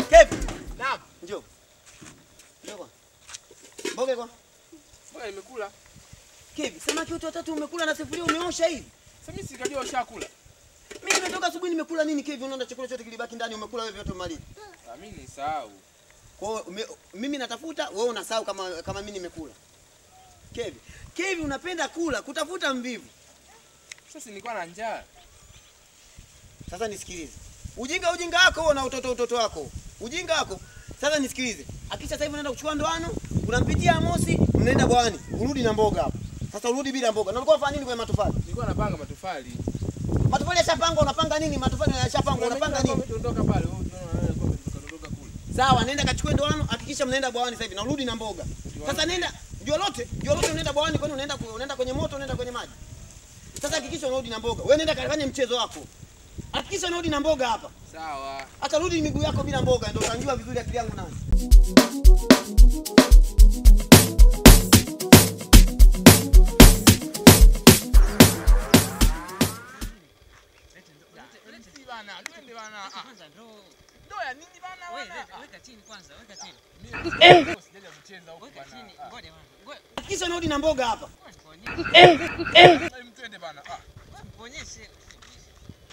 Kevi. Naam. Njoo. Njoo bwana. Mboga kwa? Mboga nimekula. Kevi, samaki wote watatu umekula na sufuria umeosha hivi? Sasa mimi sikajua ushakula. Mimi nimetoka asubuhi nimekula nini Kevi? Unaona chakula chote kilibaki ndani umekula wewe vyote umaliza. Ah, mimi nisahau. Kwa hiyo mimi natafuta, wewe unasahau kama mimi nimekula. Kevi, Kevi unapenda kula, kutafuta mvivu. Sasa nilikuwa na njaa. Sasa nisikilize. Ujinga ujinga wako na utoto utoto wako. Ujinga wako. Sasa nisikilize. Hakisha sasa hivi unaenda kuchukua ndoano, unampitia Amosi, mnaenda bwawani, urudi na mboga hapo. Sasa urudi bila mboga. Na ulikuwa unafanya nini kwenye matofali? Nilikuwa napanga matofali. Matofali yashapangwa, unapanga nini? Matofali yashapangwa, unapanga nini? Ondoka pale, wewe unaona kwamba kule. Sawa, nenda kachukue ndoano, hakikisha mnaenda bwawani sasa hivi na urudi na mboga. Sasa nenda jua lote unaenda bwawani, kwani unaenda kwenye moto, unaenda kwenye maji. Sasa hakikisha unarudi na mboga. Wewe nenda kafanye mchezo wako. Hakikisha unarudi na mboga hapa. Sawa. Hata rudi miguu yako bila mboga ndio utajua vizuri akili yangu nani. Twende bana. Ndio ya nini bana wana? Weka chini kwanza, weka chini. Sijaja kucheza huko bana. Chini, ngoja bana. Hakikisha unarudi na mboga hapa. Twende bana. Kuonyeshe.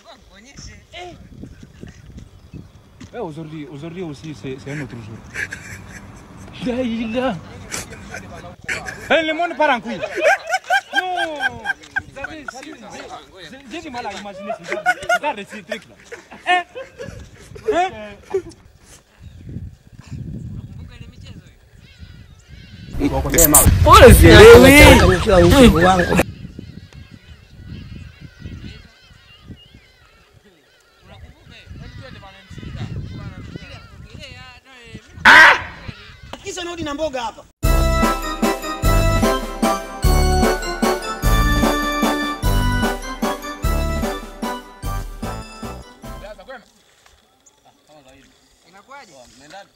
Ngoja kuonyeshe. Ouais, aujourd'hui aussi c'est un autre jour. Daïla. Le monde part en couille. Non. J'ai du mal à imaginer ce genre de ces trucs là. Hein? Hein? Pole sielewi. Hakikisha unarudi na mboga hapa. Inakuaje? Mnaendaje?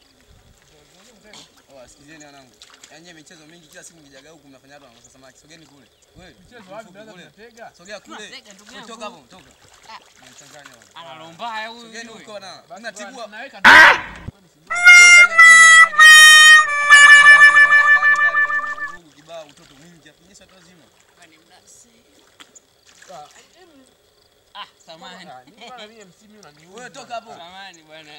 Oh, sikizeni wanangu. Yaani michezo mingi kila siku mkijaga huku mnafanya hapa na samaki. Sogeni kule. Wewe, michezo wapi brother tunatega? Sogea kule. Toka hapo, toka. Mnachanganya wao. Analomba huyu. Sogeni huko na. Mnatibua. Naweka. Nguvu kibao utoto mwingi hapo. Nyesha watu wazima. Kwani mnasi. Ah, samahani. Bwana mimi MC mimi unaniua. Wewe toka hapo. Samahani bwana.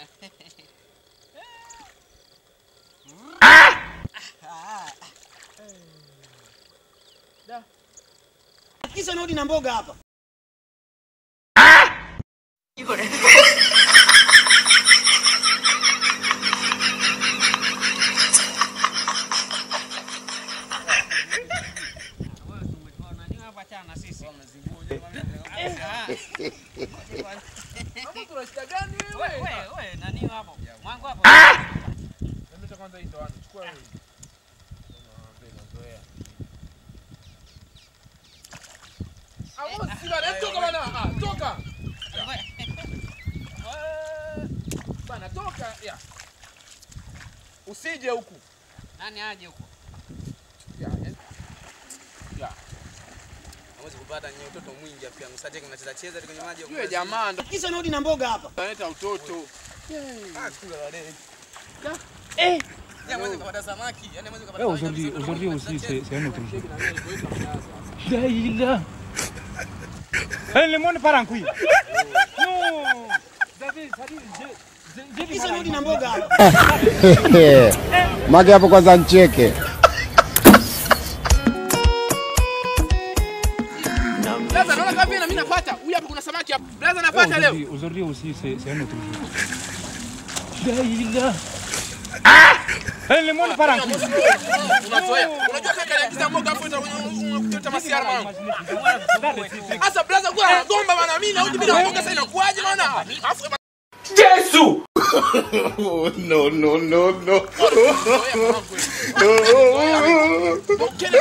Hakikisha unarudi na mboga hapa. Wewe tumekuona ni hapa chana sisi. Hapo tuna shida gani wewe? Wewe nani hapo? Mwangu hapo. Mimi kwanza hii ndoano, chukua wewe. Amosi bana, toka bana. Ah, toka. Bana toka. Ya. Usije huku. Nani aje huku? Ya. Ya. Hamwezi kupata nyenye utoto mwingi afya. Msataki mnacheza cheza kwenye maji. Yule jamaa ndo Hakikisha unarudi na mboga hapa. analeta utoto. Ah, kula la dele. Yaani mwezi kupata samaki, yaani mwezi kupata. Aujourd'hui aussi c'est un autre jour. Daïla. Le monde part en couille. Non. J'ai du Hakikisha mal à unarudi na imaginer. mboga hapa. Mage hapo kwanza ncheke. Blaza naona kama vile na mimi napata. Huyu hapa kuna samaki hapa. Blaza napata leo. Aujourd'hui aussi c'est un autre jour. Daïla. Le monde part en couille. Unazoea. Unajua kaka aliagiza mboga hapo unakuta masiara mwanangu. Sasa blaza kwa anagomba bana mimi na bila mboga sasa inakuaje bana? Alafu Yesu. No no no no. Ukienda